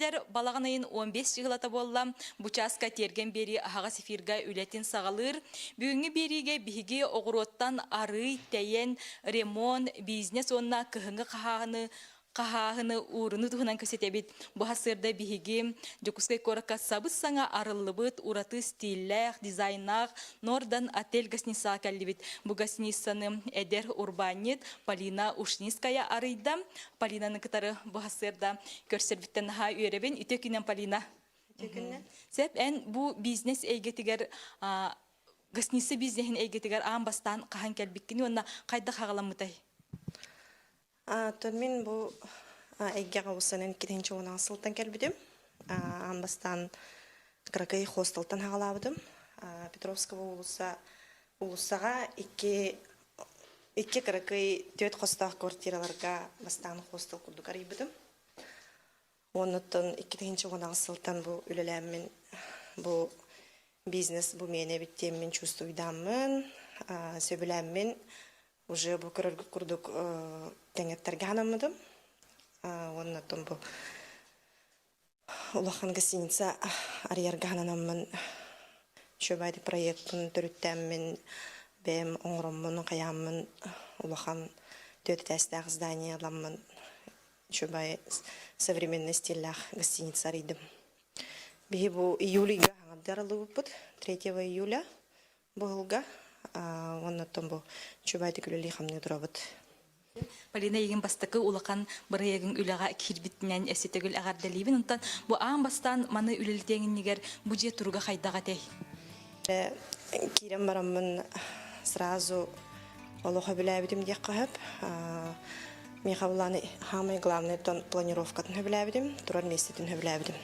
Балаҕан ыйын 15 чыһылата буолла. Бу чааска тиэргэн биэрии аһаҕас эфирга үлэтин саҕалыыр. Бүгүҥҥү биэриигэ биһиги оҕуруоттан арыый тэйэн, ремонт, бизнес уонна кыһыҥҥы хаһааһыны хаһааһыны ууруну туһунан кэпсэтэбит. Бу сарсыарда биһиги Дьокуускай куоракка сабыс-саҥа арыллыбыт ураты стиллээх, дизайнаах Нордан отель гостиницаҕа кэллибит. Бу гостиницаны эдэр урбаанньыт Полина Ушницкая арыйда. Полинаны кытары бу сарсыарда көрсөрбүттэн наһаа үөрэбин. Үтүө күнүнэн, Полина. Үтүө күнүнэн. Сөп, эн бу бизнес эйгэтигэр гостиница бизнеһин эйгэтигэр аан бастаан хаһан кэлбиккиний уонна хайдах аҕаламмытай? Оттон мин бу эйгэҕэ усанан иккитинчи уон сылтан кэлбитим. Аан бастаан кыракый хостелтан хаҕалаабытым. Петровского уулусса уулуссаҕа икки икки кыракый түөрт хостоох квартираларга бастаан хостел курдук арыйбытым. Оннуттан 2018 сылтан бу үлэлээммин бу бизнес бу миэнэ эбит диэммин чувствуйдааммын, сөбүлээммин уже бу көрөргүт курдук тэҥэттэргэ анаммытым. Уонна бу улахан гостиница арыйарга ананаммын үчүгэй проекпын төрүттээммин бэйэм оҥороммун хайааммын улахан түөрт этээстээх здание ыламмын үчүгэй современный стиллээх гостиница арыйдым. Биһи бу июль ыйга хаҥардыы арыллыбыппыт 3 июля бу ыһылга уонна бу үчүгэйдик үлэлии-хамныы турабыт. Полина эйигин бастакы улахан бырайыагыҥ үлэҕэ киирбитинэн өссө төгүл эҕэрдэлиибин. Онтон бу аан бастаан маны үлэлэтиэҥ иннигэр бу дьиэ туруга хайдах этэй? Киирэн бараммын сразу олох өбүлээбитим диэххэ сөп. Миэхэ булааны самый главный планировкатын сөбүлээбитим, турар миэстэтин сөбүлээбитим.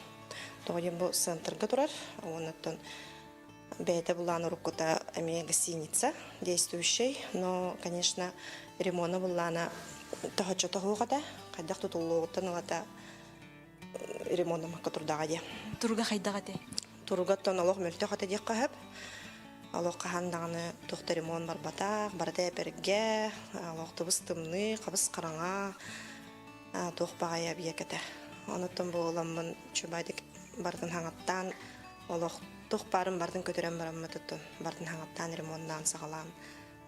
Тоҕо диэн бу центрга турар, уоннаттан бэйэтэ булаан уруккута эмиэ гостиница действующий, но, конечно, ремона буллаана тоһоччо тоһуох этэ, хайдах тутуллуоҕуттан ылата ремонтамакка турдаҕа диye. Туруга хайдах этэй? Туругаттан олох мөлтөх этэ диэххэ сөп. Олох хаһан даҕаны туох да ремонт барбатах, барыта эпэргэ, олох тыбыс тымныы, хабыс хараҥа, туох баҕайы объект этэ. Онуттан буоламмын чубадик барытын хаҥаттаан олох туох баарын барытын көтүрэн бараммыт оттон барытын хаҥаттаан ремонтнаан саҕалаан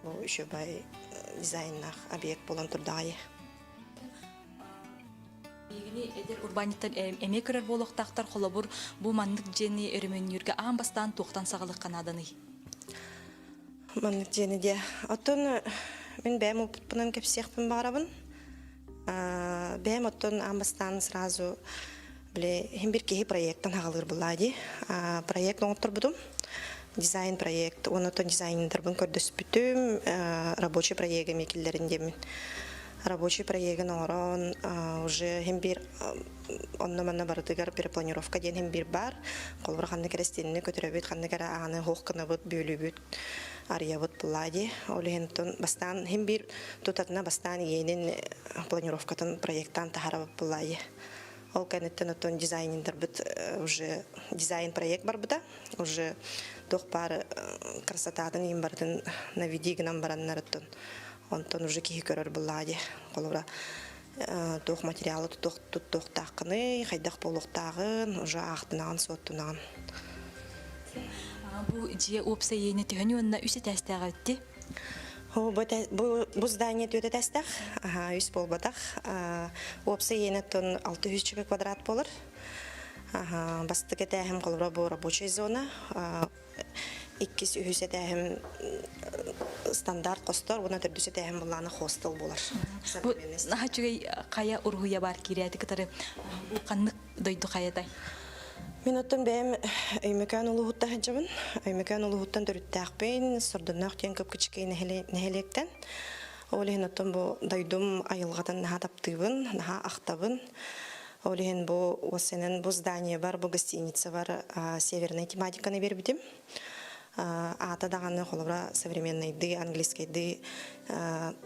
бу үчүгэй дизайннаах объект буолан турдаҕай. Биһигини эдэр урбаанньыттар эмиэ көрөр буолуохтаахтар. Холобур, бу маннык дьиэни өрөмүөннүүргэ аан бастаан туохтан саҕалыахха нааданый? Маннык дьиэни диэ. Оттон мин бэйэм опытпынан кэпсиэхпин баҕарабын. Бэйэм оттон аан бастаан сразу били иһин бир киһи проектан хаҕалыыр буллаа дии. Проект оҥотторбутум. Дизайн проект. Уонна оттон дизайнердарбын көрдөспүтүм. Рабочий проегы эмиэ киллэрин диэммин. Рабочий проегын оҥорон уже иһин бир онно-манна барытыгар перепланировка диэн иһин бир бар. Холобура ханнык эрэ стенаны көтүрөбүт, ханнык эрэ ааны хуох гынабыт, бүөлүүбүт, арыйабыт буллаа дии. Ол иһин бастаан иһин бир тутатына бастаан иэнин планировкатын проектаан таһаарабыт буллаа дии. Ол кэнниттэн оттон дизайнердарбыт уже дизайн проект барбыта. Уже туох баар красотатын иһин барытын наведи гынан бараннар оттон онтон уже киһи көрөр буллаа дии. Холобура туох материалы туттуохтааххыный, хайдах буолуохтааҕын уже аахтынаҕын, суоттунаҕын. Бу дьиэ уопсай иэнэ төһөнү уонна үс этээстээх эбитти? Бу здание түөрт этээстээх, үс буолбатах. Уопсай иэнэ оттон 600 квадрат буолар. Бастакы этээһим холобура бу рабочая зона. Иккис, үһүс этээһим стандарт хостор уонна төрдүс этээһим буллаана хостел буолар. Бу наһаа үчүгэй хайа уруһуйа баар киирээти кытары бу ханнык дойду хайатай? Мин оттон бэйэм Өймөкөөн улууһуттан сылдьабын. Өймөкөөн улууһуттан төрүттээхпин, Сордонноох диэн кып-кичикэй нэһилиэктэн. Ол иһин оттон бу дойдум айылҕатын наһаа таптыыбын, наһаа ахтабын. Ол иһин бу уоссанан бу зданиебар, бу гостиницабар севернай тематиканы биэрбитим. Аата даҕаны холобура современныйдыы, английскайдыы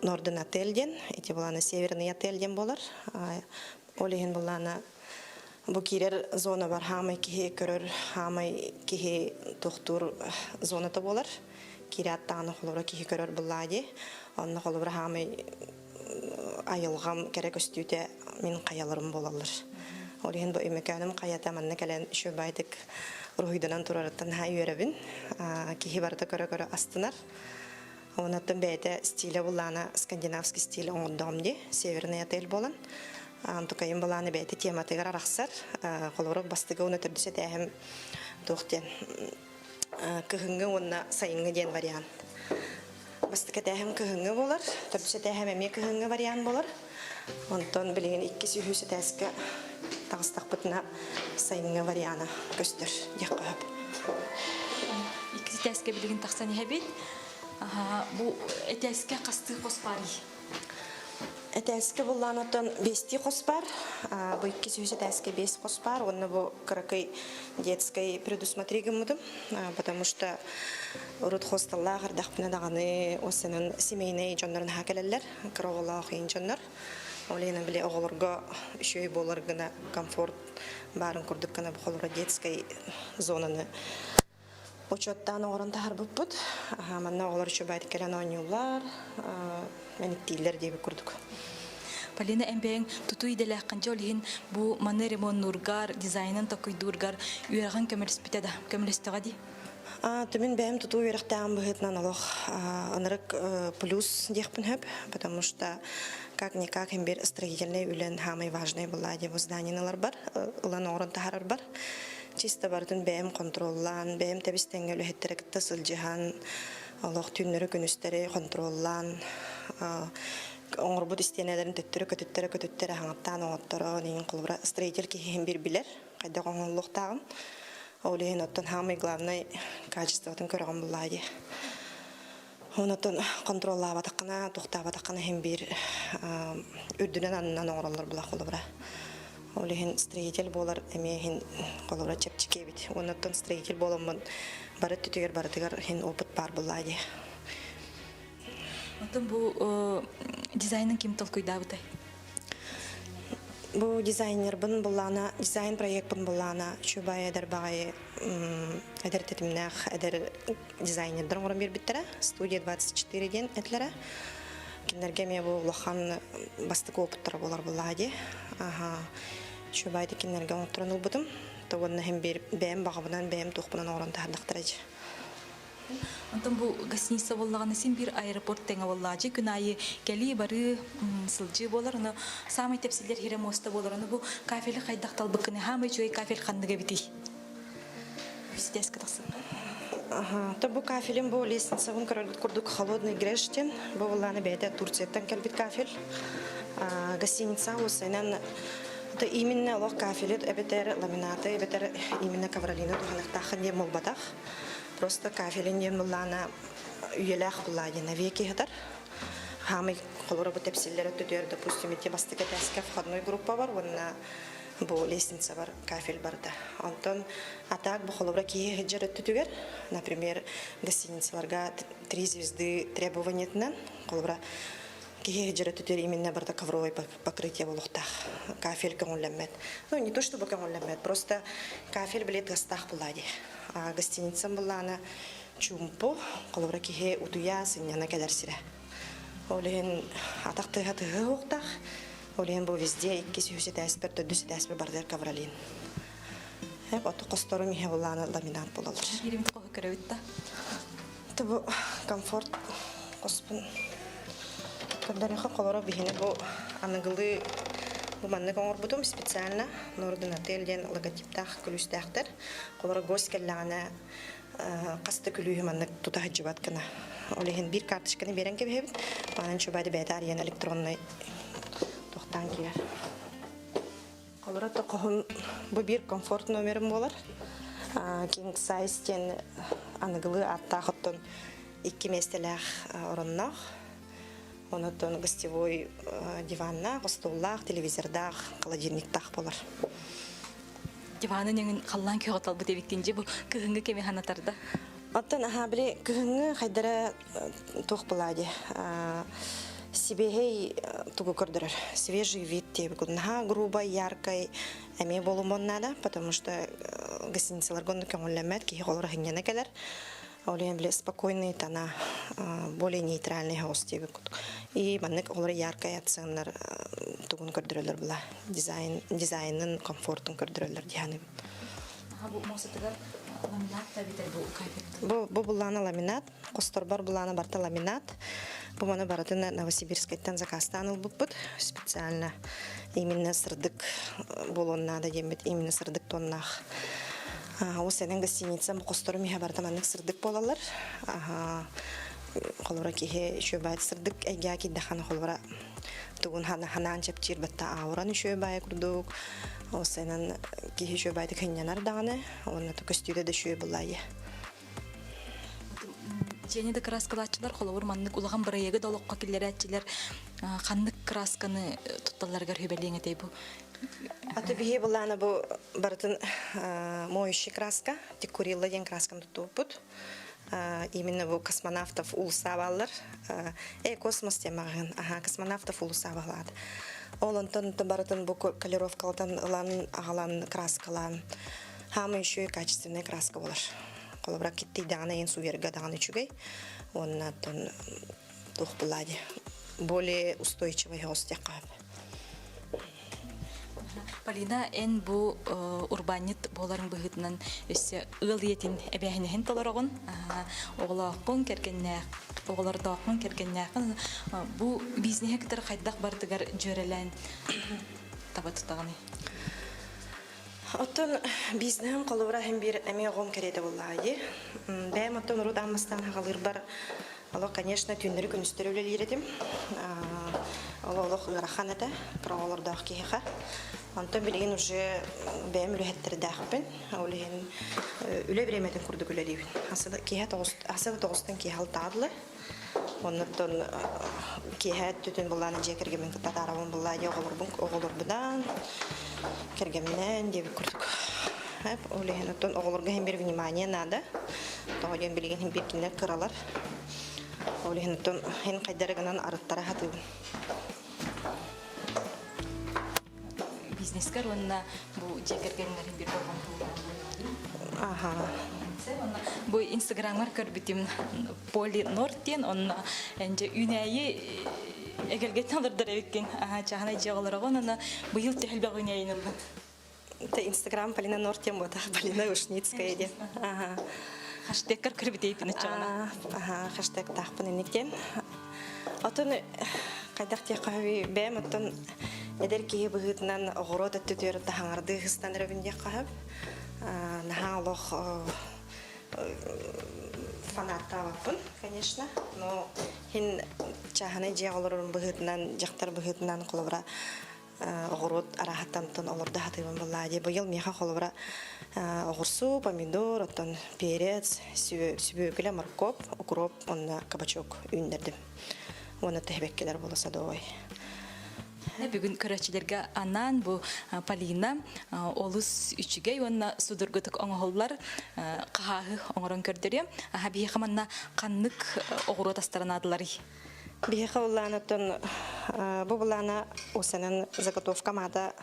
Норден отель диэн, ити булаана Северный отель диэн буолар. Ол иһин буллаана бу киирэр зонабар хаамай киһи көрөр, хаамай киһи тохтуур зоната буолар. Киирээт даҕаны холобура киһи көрөр буллаа дии. Онно холобура хаамай айылҕам кэрэ көстүүтэ мин хайаларым буолаллар. Ол иһин бу Өймөкөөнүм хайата манна кэлэн үчүгэйдик уруһуйданан турарыттан наһаа үөрэбин. Киһи барыта көрө-көрө астынар. Онуттан бэйэтэ стилэ буллаана скандинавский стиль оҥордоҕум дии, северный отель буолан. Онтукайым былаана бэйэтэ тематыгар арахсар. Холобура, бастакы уонна төрдүс этээһим туох диэн кыһыҥҥы уонна сайыҥҥы диэн вариант. Бастакы этээһим кыһыҥҥы буолар, төрдүс этээһим эмиэ кыһыҥҥы вариант буолар. Онтон билигин иккис, үһүс этээскэ таҕыстахпытына сайыҥҥы вариана көстөр диэххэ сөп. Иккис этээскэ билигин тахсан иһэбит. Бу этээскэ хастыы хос баарый? Этээскэ буллаан оттон биэстии хос баар. Бу иккис үһүс этээскэ биэс хос баар. Уонна бу кыракый детской предусмотри гыммытым. Потому что урут хостеллаах эрдэхпинэ даҕаны осенын семейный дьоннорун наһаа кэлэллэр. Кыра оҕолоох иин дьоннор. Ол иһин били оҕолорго үчүгэй буолар гына комфорт баарын курдук гына бу холоро детской зонаны учуоттаан оҥорон таһаарбыппыт. Манна оҕолор үчүгэйдик кэлэн оонньууллар, мэниктииллэр диэбит курдук. Полина эн бэйэҥ тутуу идэлээххин дьэ ол иһин бу маны ремоннуургар, дизайнын токуйдуургар үөрэҕиҥ көмөлөспүтэ да, көмөлөстөҕө дии? Түмүн бэйэм тутуу үөрэхтээҕим быһыытынан олох ынырык плюс диэхпин сөп, потому что как-никак им бир строительный үлэн самый важный была диye бу зданиены ыларбар, ылан оҥорон таһаарарбар. Чисто барытын бэйэм контроллаан, бэйэм тэбис-тэҥҥэ үлэһиттэри кытта сылдьыһан, олох түүннэри-күнүстэри контроллаан, оҥорбут истиэнэлэрин төттөрү көтүттэрэ-көтүттэрэ хаҥаттаан оҥотторон, иҥин холобура строитель киһи бир билэр, хайдах оҥоһуллуохтааҕын. Ол иһин оттон самый главный качествотын көрөҕүн буллаа дии. Онотон контроллаабатаххына, тохтообатаххына иһин биир үрдүнэн аннынан оҥороллор була холобура. Ол иһин строитель буолар эмиэ иһин холобура чэпчэки эбит. Оннуттан строитель буоламмын бары өттүтүгэр барытыгар иһин опыт баар буоллаа дии. Оттон бу дизайнын ким толкуйдаабытай? Бу дизайнербын буллаана, дизайн проекпын буллаана Чубай эдэр баҕайы эдэр тэтимнээх эдэр дизайнердар оҥорон биэрбиттэрэ. Студия 24 диэн этилэрэ. Кинилэргэ эмиэ бу улахан бастакы опыттара буолар буоллаҕа дии. Аха. Чубай кинилэргэ оҥотторон ылбытым. То уонна иһин биир бэйэм баҕабынан, бэйэм туохпунан оҥорон таһардахтара дии. Онтон бу гостиница буоллаҕына син биир аэропорт тэҥэ буоллаачы күн аайы кэлии-барыы сылдьыы буолар ону саамай тэпсиллэр хирэ муоста буолар ону бу кафели хайдах талбыккыный хаамай үчүгэй кафель ханнык эбитий ситээскэ тахсыбыта Аха, то бу кафелим бу лестницабын көрөргүт курдук холодный греш диэн бу буллааны бэйэтэ Турцияттан кэлбит кафель. Гостиница уусайынан то именно олох кафели эбэтэр ламинаты эбэтэр именно ковролины туһаныахтааххын диэн буолбатах. Просто кафелин диэн буллаана үйэлээх буллаа диэн навеки сытар. Хаамый холоро бу тэпсиллэр өттүтүгэр, допустим, ити бастакы этээскэ входной группа бар уонна бу лестница бар, кафель барда. Онтон а так бу холобура киһи сылдьар өттүтүгэр, например, гостиницаларга три звезды требованиятынан холобура киһи сылдьар өттүтүгэр именно барыта ковровой покрытие буолуохтаах. Кафель көҥүллэммэт. Ну, не то чтобы көҥүллэммэт, просто кафель билет тыастаах буоллаа дии. А гостиницам буллаана чуумпу, холобура киһи утуйа, сынньана кэлэр сирэ. Ол иһин атах тыаһа тыаһа уохтаах. Ол иһин бу везде иккис үһүс этээспэр, төрдүс этээспэр барытыгар ковролин. Эп оту хосторум иһэ буллаана ламинат буолаллар. Кииримит хоһу көрөбүт да. Бу комфорт хоспун көрдөрүөххэ холоро биһини бу аныгылыы бу маннык оҥорбутум специально Норден отель диэн логотиптаах күлүүстээхтэр. Холоро гость кэллэҕинэ хас да күлүүһү маннык тута сылдьыбат гына. Ол иһин биир карточканы биэрэн кэбиһэбит. Манан чубайды бэйэтэ арыйан электроннай туохтаан киирэр. Холоро хоһун бу биир комфорт номерым буолар. King size диэн аныгылыы ааттаах оттон икки миэстэлээх оронноох. Онотон гостевой диваннаах, остуоллаах, телевизордаах, холодильниктаах буолар. Диванын өҥүн халлаан күөҕэ талбыт эбиккин дьи бу кыһыҥҥы кэми санатарда. Оттон аһаа били кыһыҥҥы хайдара туох была дии сибиэһэй тугу көрдөрөр свежий вид диэбит наһаа грубай яркай эмиэ буолумуон наада потому что гостиницаларга онно көҥүллэммэт киһи холоро сынньана кэлэр ол иһин били спокойный тона более нейтральный соҕус диэбит курдук и маннык олор яркай акценнар. тугун көрдөрөллөр була дизайн дизайнын комфортун көрдөрөллөр дии саныыбын. Бу муосатыгар ламинат да эбитэр бу Бу бу буллаана ламинат, хосторбор буллаана барыта ламинат. Бу маны барытын Новосибирскайтан заказтаан ылбыппыт. Специально именно сырдык буолуон наада диэммит именно сырдык тоннаах. Ол сенен гостиница бу хосторум иһэ барыта маннык сырдык буолаллар. Холобура киһи үчүгэй сырдык эйгэ киирдэххинэ холобура тугун ханаан чэпчиир батта ауран үчүгэй баайы курдук. Ол сенен киһи үчүгэй баайдык сынньанар даҕаны уонна көстүүтэ да үчүгэй буллаайы. Дьиэни да кырааскалааччылар холобур маннык улахан бырайыагы да олоххо киллэрээччилэр ханнык кыраасканы тутталларыгар сүбэлиэҥ этэй бу? Аты биһи буллаана бу барытын моющий краска, Тиккурилла диэн красканы туттубуппут. Именно бу космонавтов уулусса бааллар. Э, космос темаҕын. Аха, космонавтов уулусса баалаат. Ол онтон барытын бу колеровкалатан ылан, аҕалан, краскалаан хаамай үчүгэй качественная краска болар. Холобура киттийдэҕинэ эн суверга даҕаны үчүгэй. Уонна оттон туох булаа дии более устойчивый соҕус диэххэ сөп. Полина, эн бу урбаанньыт буоларыҥ быһыытынан өссө ыал ийэтин эбээһинэһин толороҕун. Оҕолооххун, кэргэннээх, оҕолордооххун, кэргэннээххин. Бу бизнеһи кытары хайдах барытыгар дьүөрэлээн таба тутаҕыный? Оттон бизнеһим холобура иһин биир эмиэ оҕом кэриэтэ буоллаҕа дии. Бэйэм оттон урут аан бастаан хаҕалыырбар олох, конечно, түүннэри күнүстэри үлэлиир этим. Ол олох ыарахан этэ, кыра оҕолордоох киһиэхэ. Онтон билигин уже бэйэм үлэһиттэрдээхпин. Ол иһин үлэ бириэмэтин курдук үлэлиибин. Киэһэ тоҕус, тоҕустан киэһэ алтаҕа дылы. Оннуттан киэһэ өттүтүн былаан дьиэ кэргэммин кытта атаарабын буллаа дии оҕолорбун оҕолорбунаан кэргэмминээн диэбит курдук. Ол иһин оттон оҕолорго иһин биир внимание наада. Тоҕо диэн билигин иһин биир кинилэр кыралар. Ол иһин оттон иһин хайдары гынан арыттара сатыыбын. Бизнескэр уонна бу дьиэ кэргэҥҥэр биир болҕомто Аха. Бу инстаграмҥар көрбүтүм Поли Норт диэн онно энже үүнээйи эгэлгэтин олордор эбиккин. Чааһынай дьиэ оҕолороҕун онно быйыл төһөлбөх үүнээйини ыллын? Это Инстаграм Полина Норт диэн буолта. Полина Ушницкая диэн. Ага. Хэштегкар көрбүтейпин ыччаҕына. Аха, хэштегтаахпын инниктен. Отон хайдах диэххэ бэйэм оттон эдэр киһи быһыытынан оҕуруот өттүтүгэр таһаҥардыы хыстан эрэбин диэххэ сөп. Наһаа олох фанаттаабаппын, конечно. Но хин чааһынай дьиэ олорорум быһыытынан, дьахтар быһыытынан холобура оҕуруот арааһыттан олордо сатыыбын буоллаа дии. Быйыл миэхэ холобура оҕурсу, помидор, оттон перец, сүбүөкүлэ, моркуоп, укроп уонна кабачок үүннэрдим. Уонна тэһибэккилэр буола садовой. Бүгүн көрөөччүлэргэ анаан бу Полина олус үчүгэй уонна судургутук оҥоһуллар хаһааһы оҥорон көрдөрүө. Аха биһиэхэ манна ханнык оҕуруот астара наадаларый? Биһиэхэ былаанаттан бу былаана усанан заготовка маата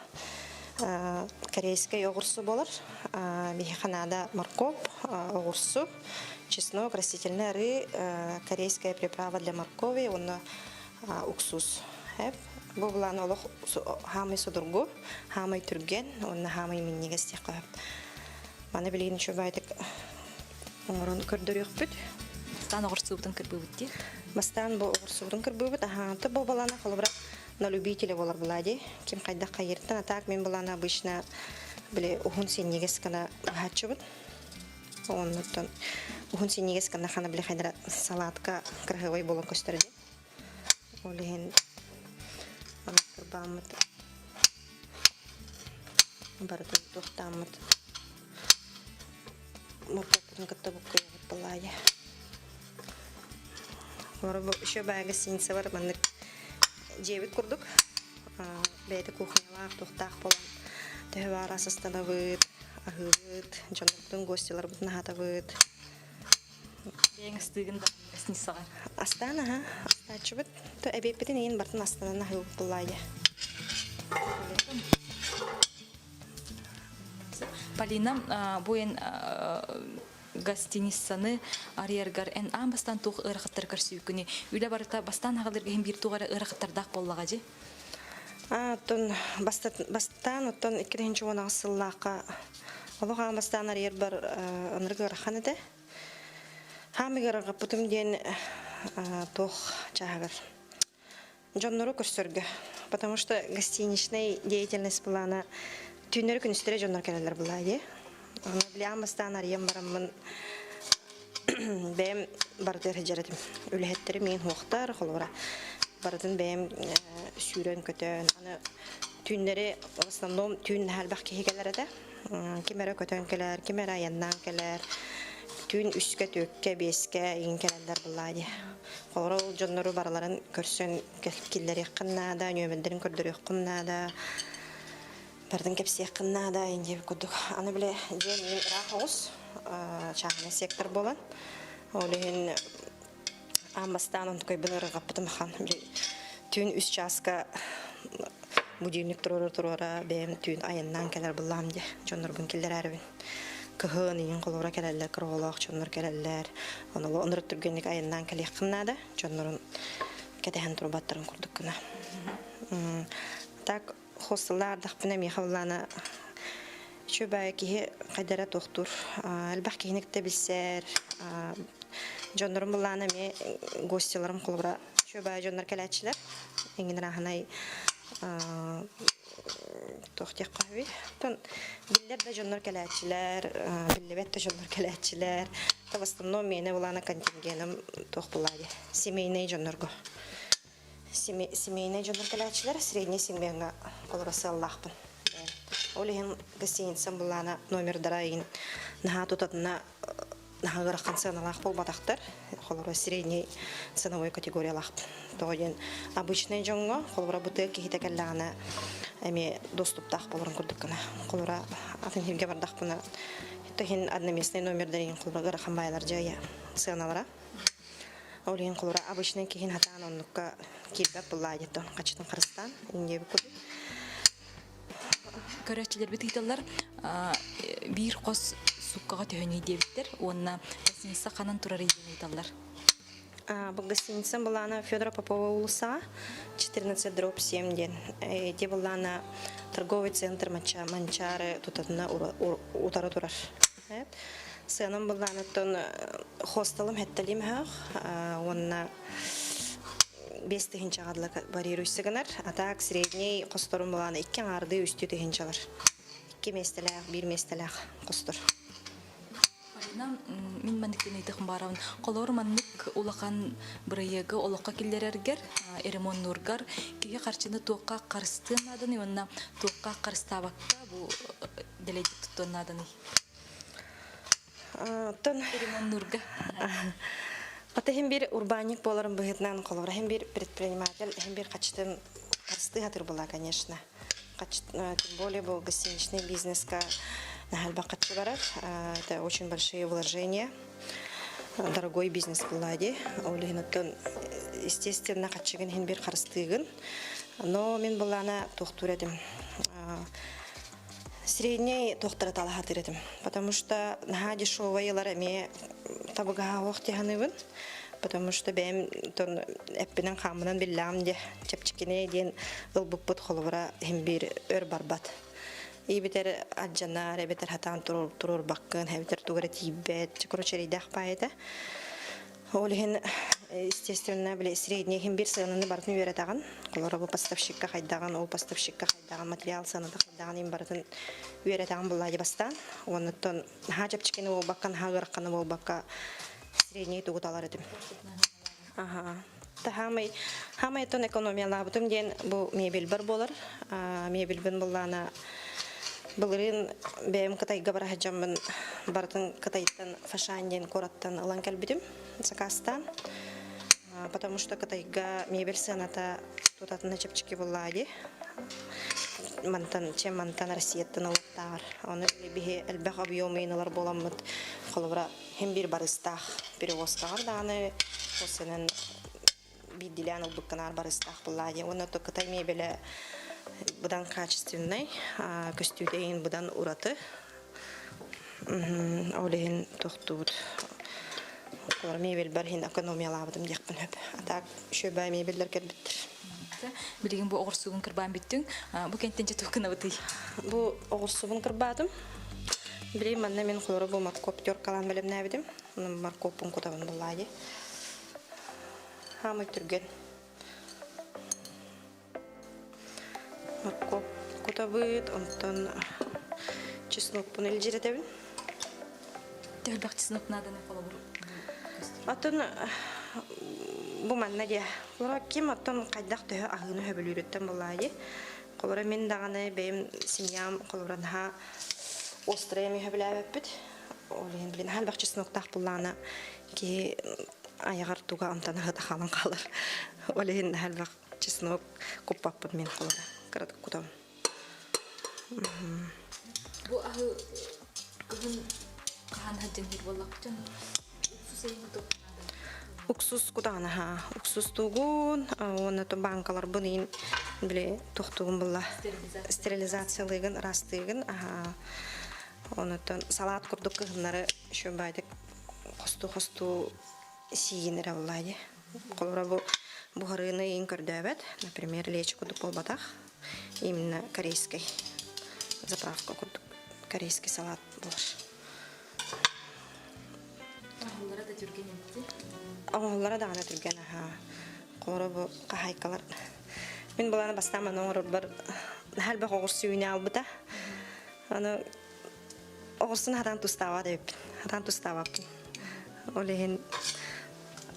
корейскай оҕурсу буолар. Биһиэхэ наада морковь, оҕурсу, чеснок, растительный арыы, корейская приправа для моркови уонна уксус. Бу былаан олох хаамай судургу, хаамай түргэн уонна хаамай минньигэс диэххэ сөп. Маны билигин үчүгэйдик оҥорон көрдөрүөхпүт. Бастаан оҕурсуубутун кырбыыбыт дии. Бастаан бу оҕурсуубутун кырбыыбыт. Аһаанты бу балана холобура на любителя болар була дии. Ким хайдах хайыртан, а так мин балана обычно били уһун синньигэс гына аһааччыбын. Оннуттан уһун синньигэс гына хана били хайдара салатка красивый болон көстөр дии. Ол иһин кырбааммыт барытын туохтааммыт моркуоппутун кытта буккуйабыт балаайа. Олору бу еще баа гостиница бар маннык дьиэбит курдук бэйэтэ кухнялаах туохтаах буолан төһө баар ас астанабыт, аһыыбыт, дьоннорбутун гостиларбытын аһатабыт. Бэйэҥ астыыгын да гостиницаҕа? Астаан аһа, астааччыбыт. То эбиэппитин иин бартын астанан аһыыбыт буллаайа. Полина, бу эн гостиницаны арыйаргар эн аан бастаан туох ыарахаттары көрсүбүккүнүй? Үлэ барыта бастаан аҕалырга иһин биир туох эрэ ыарахаттардаах буоллаҕа дии? Оттон бастаан оттон 2018 сыллаахха олох аан бастаан арыйарбар ынырык ыарахан этэ. Хаамыгар ыарырҕаппытым диэн туох чааһыгар дьоннору көрсөргө. Потому что гостиничный деятельность былаана түүннэри күнүстэри дьоннор кэлэллэр былаа дии. Аны били аан бастаан арыйан бараммын бэйэм барытыгар сылдьар этим. Үлэһиттэрим миигин уһуохтар, холобура, барытын бэйэм сүүрэн-көтөн, аны түүннэри в основном түүн наһаа элбэх киһи кэлэр этэ. Ким эрэ көтөн кэлэр, ким эрэ айаннаан кэлэр. Түүн үскэ, түөккэ, биэскэ игин кэлэллэр былаа дии. Холобура, ол дьоннору барыларын көрсөн киллэриэххин наада, нүөмэрдэрин көрдөрүөххүн наада. Бардын кэпсиэххин наада диэбит курдук. Аны бile дьиэм мин ыраах оҕус, чааһынай сектор буолан. Ол иһин аан бастаан онтукайбын ырыгаппытым ахан. Түүн үс чааска будильник туруора-туруора бэйэм түүн айаннаан кэлэр буллаам дии. Дьоннорбун киллэрээрибин. Кыһын иин холуура кэлэллэр, кыра оҕолоох дьоннор кэлэллэр. Ону оннук түргэнник айаннаан кэлиэххин наада. Дьоннорун кэтэһэн турбаттарын курдук гына. Так Хостеллаардахпына миэхэ былаана үчүгэй киһи хайдара туохтуур элбэх киһини кытта билсэр дьоннорум былаана эмиэ гостиларым холобура үчүгэй дьоннор кэлээччилэр эҥин ырааһынай туох диэххэ үһүй оттон биллэр да дьоннор кэлээччилэр биллибэт да дьоннор кэлээччилэр в основном миэнэ былаана контингеным туох булаа дии семейнэй дьоннорго Семейнай дьоннор кэлээччилэр средний сегмеҥҥа олоро сыаллаахпын. Ол иһин гостиницам былаана номердара иһин наһаа тутатына наһаа ыарахан сыаналаах буолбатахтар. Холобура средний ценовой категориялаахпын. Тоҕо диэн обычный дьоҥҥо холобура бу тыа киһитэ кэллэҕинэ эмиэ доступтаах буоларын курдук гына. Холобура атын сиргэ бардахпына иһин одноместный номердар иһин холобура ыарахан баайалар дьайа сыаналара. Ол иһин холура обычный киһин хатаан оннукка киирбэт буллаа диэттэн хачытын харыстаан диэбит курдук. Көрөөччүлэрбит ыыталлар биир хос суккаҕа төһөнүй диэбиттэр уонна гостиница ханан турарый диэн ыыталлар. Бу гостиница былаана Федора Попова уулуссаҕа 14 дробь 7 диэн. Ити былаана торговый центр Манчаары тутатына утары турар. Сыанам былааныттан хостелым хэттэлим өһөх уонна 5 тыһыынчаҕа дылы варьируйса гынар. А так средний хосторум былаана икки аҥаардыы үстүү тыһыынчалар. Икки миэстэлээх, биир миэстэлээх хостор. Марина, мин маннык ыйытык баарабын. Холоор маннык улахан бырайыагы олоххо киллэрэргэр, ремоннуургар киһи харчыны туохха харыстыан нааданы уонна туохха харыстаабакка бу дэлэйдик туттуон нааданый? Оттон Ремоннуурга. Ата иһин биир урбаанньык буоларым быһыытынан холобура иһин биир предприниматель иһин биир хачытын харыстыы сатыыр буолла, конечно. Тем более был гостиничный бизнеска наһаа элбэх барар. Это очень большие вложения. Дорогой бизнес была дии. Ол иһин оттон естественно хаччыгын иһин биир харыстыыгын. Но мин былаана туохтуур этим. Средний туохтара талаһатыр этим. Потому что наһаа дешевыйлар эмиэ табыгаһа суох дии саныыбын. Потому что бэйэм тон эппинэн хааммынан биллэҕим дии. Чэпчэкини диэн ылбыппыт холобура иһин биир өр барбат. Ибитер алдьанар, эбэтэр хатаан туруорбаккын, эбэтэр тугу эрэ тиийбэт. Короче, эрэйдээх баай этэ. Ол иһин, естественно, били средний иһин биир сыананы барытын үөрэтэҕин. Холобура бу поставщикка хайдаҕын, ол поставщикка хайдаҕын, материал сыаната хайдаҕын иһин барытын үөрэтэҕин буллаа дии бастаан. Уоннуттан наһаа чэпчэкини буолбакка, наһаа ыараханы буолбакка средний тугу талар этим. Аха. Та хаамай хаамай оттон экономиялаабытым диэн бу мебельбар буолар. Мебельбин буллаана былырыын бэйэм Кытайга бара сылдьаммын барытын Кытайтан Фашань диэн куораттан ылан кэлбитим заказтаан. Потому что Кытайга мебель сыаната тутатына чэпчэки буллаа дии. Мантан чем мантан Россияттан ылыттааҕар. Ону биһи элбэх объем ылар буоламмыт холобура хим биир барыстаах перевозкаҕар даҕаны осынан биирдилээн ылбыккынаар барыстаах буллаа диэн уонна то Кытай мебелэ быдан качественнай көстүүтэ иһин быдан ураты ол иһин тохтубут мебель бар иһин экономиялаабытым диэхпин сөп а так үчүгэй мебеллэр кэлбиттэр. Билигин бу оҕурсугун кырбаан бүттүҥ. Бу кэнтэн дьэ туох гынабытый? Бу оҕурсубун кырбаатым. Билигин манна мин холоро бу моркуоп теркалаан бэлэмнээбитим. Моркуоппун кутабын буллаа дии. Хаамай түргэн. Моркуоп кутабыт, онтон чеснокпун илдьирэтэбин. Төһөлбөх чеснок нааданы холобур? Оттон бу манна диэ. Холоро ким оттон хайдах төһө аһыыны хөбүлүүрүттэн буоллаа дии. Холоро мин даҕаны бэйэм семьям холобура наһаа острая эми хөбүлээбэппит. Ол иһин билин элбэх чесноктаах буллаана киһи айаҕар туга амтана сыта хаалан хаалар. Ол иһин элбэх чеснок куппаппын мин холоро кыратык кутабын. Бу аһы кыһын хаһан сылдьан иһэр буоллахпытын уксус эйин Уксус кутаҕына уксус тугун уонна бааҥкаларбын иин били тохтугун булла стерилизациялыыгын ыраастыыгын онуттан салаат курдук кыһыннары еще баайдык хостуу-хостуу сиин эрэ буллаа дии холобура бу буһарыыны иин көрдөөбөт например лечо курдук буолбатах именно корейский заправка курдук корейский салат буолар. Оҥоһуллара да түргэн эбит. Оҥоһуллара даҕаны түргэн аһаа. Холоро бу хаһаайкалар. Мин былааны бастаан маны оҥорорбор наһаа элбэх оҕурсу үүнэ албыта. Аны оҕурсуну хатаан тустаабат эбиппин. Хатаан тустаабаппын. Ол иһин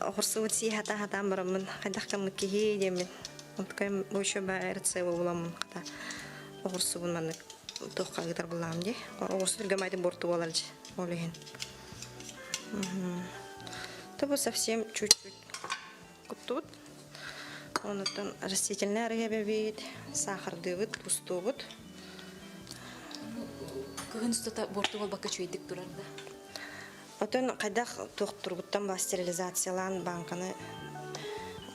оҕурсубут сии хатаан-хатаан бараммын хайдах гыммыт киһи диэммин. Онтукайым бу еще баар буламмын хата оҕурсубун маннык туохха ыытар буллаҕым дии. Оҕурсу түргэн баайдык буорту буолар дьи ол иһин. Тобу совсем чуть-чуть куттубут. Онуттан растительный арыы эбэбит, саахардыыбыт, устуубут. Кыһын устата буорту буолбакка үчүгэйдик турар да? Отон хайдах туохтургуттан ба стерилизациялаан бааҥканы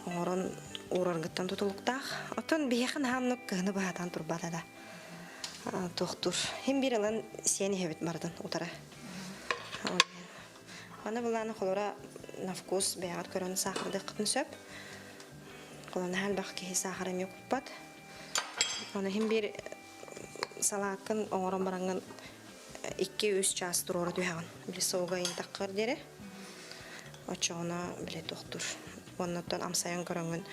оҥорон уураргыттан тутулуктаах. Отон биһиэхэ наһаамнык кыһыны быһаатаан турбата да туохтуур. Хим биир ылан сиэн иһэбит барытын утары. Аны былааны холора на вкус бэйэҕит көрөн саахардыаххытын сөп. Холонаһа элбэх киһи саахар эмиэ куппат. Аны хим биир салааккын оҥорон бараҥҥын 2-3 чаас туруора түһэҕин. Били соуга ыйынтаххар диэри. Оччоҕуна били тохтуур. Оннуттан амсайан көрөҥҥүн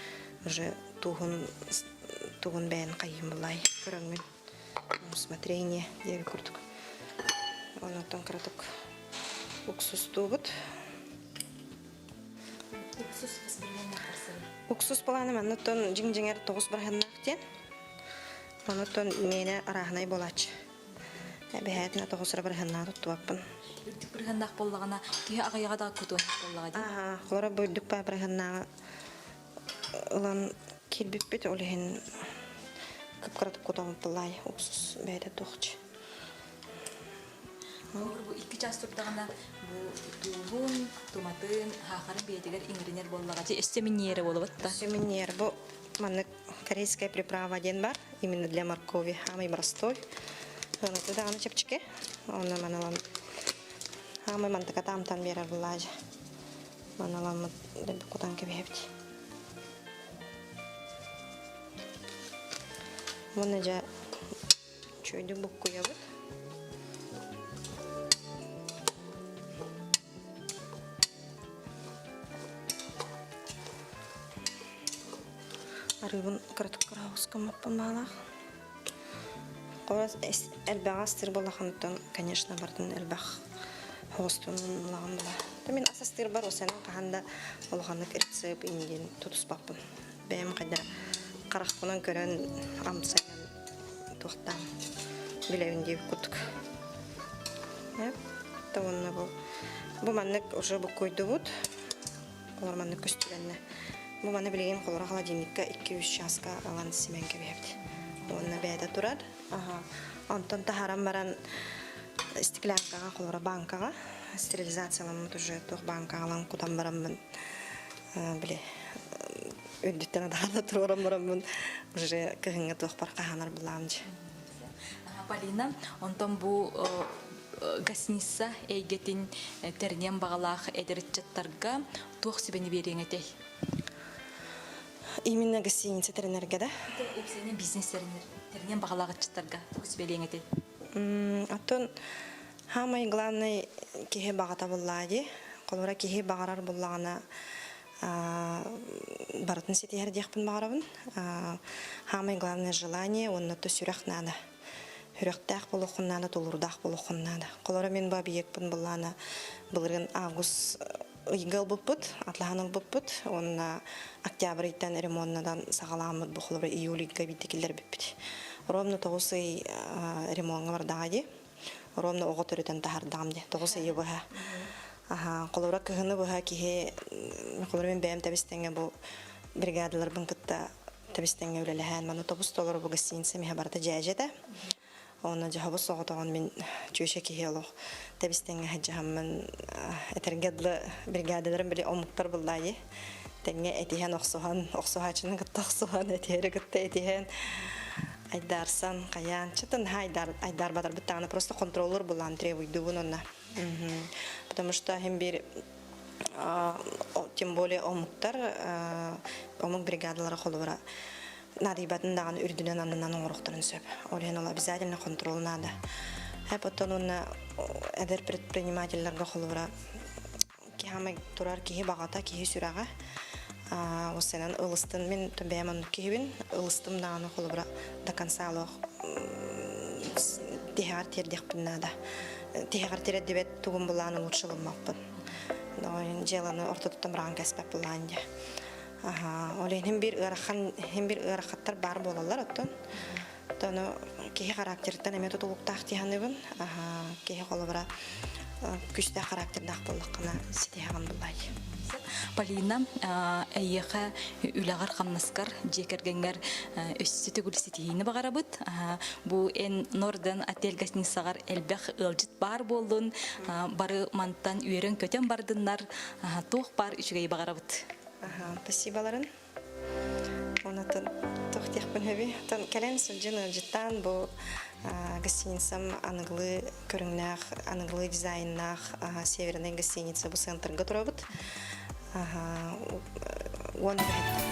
уже тууһун тугун бэйэн хайыым булай көрөҥҥүн усмотрение диэби курдук. Оннуттан кыратык уксустуубут. Уксус хас Уксус планы манныттан дьиҥ-дьиҥэр тоҕус бырыһыаннаах диэн. Онуттан миэнэ арааһынай буолааччы. Эбэһээтинэ тоҕус эрэ бырыһыаннаах туттубаппын. Үрдүк бырыһыаннаах буоллаҕына, киһи аҕыйаҕа да кутуон буоллаҕа дии. Аха, холоро бу үрдүк баа бырыһыаннааҕы ылан киирбиппит, ол иһин кып-кыратык кутабыппылаай, уксус бэйэтэ туохчу. Холобур, бу икки чаас турдаҕына, бу тууһун, туматын, саахарын бэйэтигэр иҥэринэр буоллаҕа дии, өссө минньиэрэ буолабыт да. Өссө минньиэрэ бу маннык корейская приправа диэн бар, именно для моркови, самый простой. Сыаната даҕаны чэпчэки. Онно маналан хаамай мантыката амтан биэрэр булаажа. Маналаммыт дэлби кутан кэбиһэбит. Уонна дьэ Үчүгэйдик буккуйабыт. Арыыбын кыратык кыраҕыска маппын баалаах. Хорос элбэҕи астыыр буоллаххыттан, конечно, бардын элбэх хоҕустун улаҕан була. Мин ас астыырбар осенан хаһан да улаханнык рецепт индиэн тутуспаппын. Бэйэм хайда харахпынан көрөн амсайан туохтаан билэбин диэбит курдук. Уонна бу бу маннык уже буккуйдубут. Олор маннык көстүлэннэ. Бу маны билигин холоро холодильникка 2-3 чааска ылан симэн кэбиһэбит. Уонна бэйэтэ турар. Онтон таһааран баран стеклянкаҕа холоро банкаҕа стерилизацияламмыт уже туох банкаҕа ылан кутан бараммын били үрдүттэн адаҕана туруоран бараммын уже кыһыҥҥы туохпар хаһаанар булаам дьэ. Полина, онтон бу гостиница эйгэтин тэрниэн баҕалаах эдэр ыччаттарга туох сүбэни биэриэҥ этэй? Именно гостиница тэринэргэ да? Уопсайынан бизнес тэринэр, тэриниэн баҕалаах ыччаттарга тугу сүбэлиэҥ этэй? Оттон Хаамай главный киһи баҕата буллаа дии. Холобура киһи баҕарар буллаҕына барытын ситиһэр диэхпин баҕарабын. Хаамай главное желание уонна то сүрэх наада. Сүрэхтээх буолуоххун наада, тулуурдаах буолуоххун наада. Холобура мин бу объекпын буллаана былырыын август ыйга ылбыппыт, атлаһан ылбыппыт уонна октябрь ыйтан ремоннадан саҕалааммыт бу холобура июль ыйга биирдэ киллэрбиппит. Ровно тоҕус ый ремоҥҥа бардаҕа дии. Ровно оҕо төрөтөн таһардаҕым дии, тоҕус ыйы быһа. Аха, холобура кыһыны быһа киһи, холобура мин бэйэм тэбис-тэҥҥэ бу бригадаларбын кытта тэбис-тэҥҥэ үлэлэһэн, манна тобус толору бу гостиница миһэ барыта дьээдьэ этэ. Онно дьаһабыс соҕотоҕун мин чүөчэ киһи олох тэбис-тэҥҥэ сылдьаһаммын этэргэ дылы бригадаларым били омуктар буллаайы тэҥҥэ этиһэн охсуһан охсуһааччыны кытта охсуһан этиһэри кытта этиһэн айдаарсан хайаан чытын айдаар айдаарбатарбыт даҕаны просто контроллуур булаан требуйдуубун онно потому что иһин биир тем более омуктар омук бригадалара холобура наадыйбатын даҕаны үрдүнэн аннынан оҥоруохтарын сөп. Ол иһин ол обязательно контрол наада. Потом уонна эдэр предпринимателлэргэ холобура киһи турар киһи баҕата, киһи сүрэҕэ. Осенан ылыстын мин бэйэм оннук киһибин ылыстым даҕаны холобура до конца олох тиһэҕэр тиэрдиэхпин наада. Тиһэҕэр тиэрдибэт тугум булаан лучше ылыммаппын. Дьыаланы ортотуттан быраҕан кэспэт булаан дьэ. Ол иһин биир ыарахан иһин биир ыарахаттар баар буолаллар оттон. Ону киһи характерыттан эмиэ тутулуктаах дии саныыбын. Киһи холобура күүстээх характердаах буоллаххына ситиһэҕин буллай. Полина, эйиэхэ үлэҕэр-хамнаскар, дьиэ кэргэҥҥэр өссө төгүл ситиһиини баҕарабыт. Бу эн Норден отель гостиницаҕар элбэх ыалдьыт баар буоллун, бары мантан үөрэн-көтөн бардыннар, туох баар үчүгэйи баҕарабыт. Спасиболарын. Онотон туох диэхпин сөбүй? Оттон кэлэн сылдьан ыалдьыттаан бу гостиницам аныгылыы көрүҥнээх, аныгылыы дизайннаах северная гостиница бу центрга турабыт. Уон үлэһиттэр.